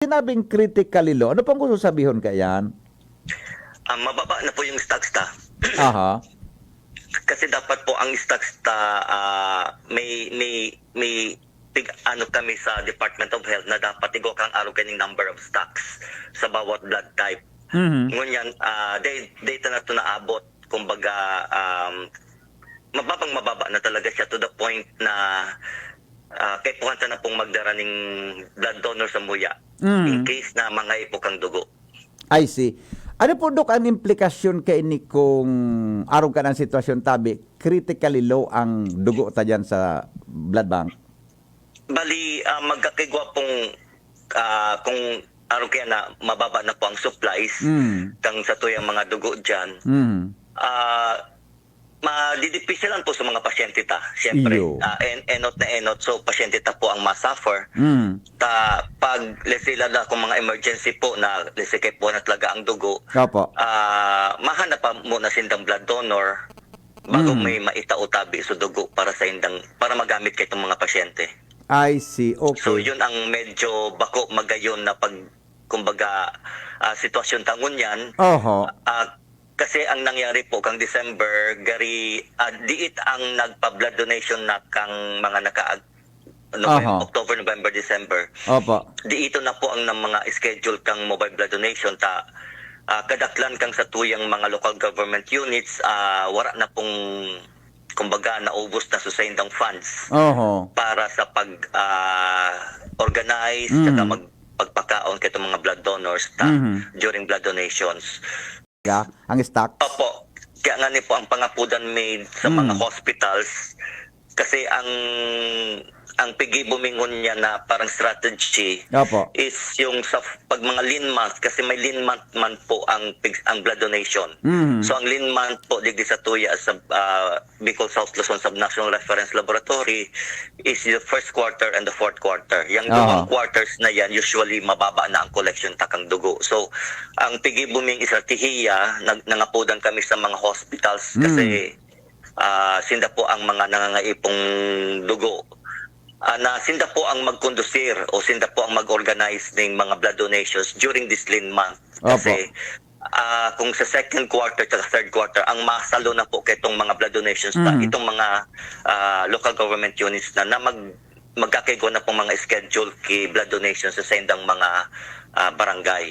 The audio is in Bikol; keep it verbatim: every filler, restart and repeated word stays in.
Sinabing critically low, ano pong gusto sabihon kaiyan? Ah, mababa na po yung stocks ta. Aha. Kasi dapat po ang stocks ta, ah, may, may, may tig-, ano kami sa Department of Health na dapat igwa kang arog kaning number of stocks sa bawat blood type. Mhm. Ngunyan, ah, day, day ta na to naabot, kumbaga, um, mababang mababa na talaga siya to the point na, ah, kaipuhan ta na pong magdara ning blood donor sa muya Mm. in case na mangaipo kang dugo. I see. Ano po, Dok, ang implikasyon kaini kung arog kan ang sitwasyon tabi, critically low ang dugo ta dyan sa blood bank? Bali, ah, magkakigwa pong, ah, kung arog kaya na mababa na po ang supplies Mm. kang sa tuyang mga dugo dyan, Mm. ah, madidipisilan po sa mga pasyente ta. Siyempre, Iyo. ah, en- enot na enot, so pasyente ta po ang masuffer. Mm. Ta, pag, let's say, lalo kung mga emergency po na, let's say, kaipuhan na talaga ang dugo, Opo. ah, mahanap pa muna sindang blood donor bago Mm. may maitao tabi sa dugo para sa indang, para magamit kay itong mga pasyente. I see. Okay. So, yun ang medyo bako magayon na pag, kumbaga, ah, sitwasyon ta ngunyan. Oho. Ah, kasi ang nangyari po kang December, gari, ah, diit ang nagpa-blood donation na kang mga naka November, Aha. October, November, December. Opo. Di ito na po ang ng mga schedule kang mobile blood donation ta, ah, kadaklan kang sa tuyang mga local government units, ah, wala na pong, kumbaga, naubos na sa saindang funds Oho. para sa pag, ah, organize, Mm. saka mag, pagpakaon kay itong mga blood donors ta Mhm. during blood donations. Ang stock? Opo. Kaya nga ni po ang pangapudan made sa mga Mm. hospitals. Kasi ang ang pigibo mi ngunyan na parang strategy Opo. is yung sa pag mga lean month, kasi may lean month man po ang pig- ang blood donation. Mhm. So ang lean month po digdi sa tuya sa ah, Bicol South Luzon Subnational Reference Laboratory is the first quarter and the fourth quarter. Yang Aha. duwang quarters na yan, usually mababa na ang collection takang dugo. So ang pigibo ming estratehiya, nag- nangapudan kami sa mga hospitals Mm. kasi ah, sinda po ang mga nangangaipong dugo. Ah, na sinda po ang magkondusir o sinda po ang mag-organize ng mga blood donations during this lean month. Opo. Kasi ah, kung sa second quarter at third quarter, ang masalo na po ketong mga blood donations na Mhm. itong mga ah, local government units na, na mag magkakaigwa na pong mga schedule ki blood donations sa sendang mga ah, barangay.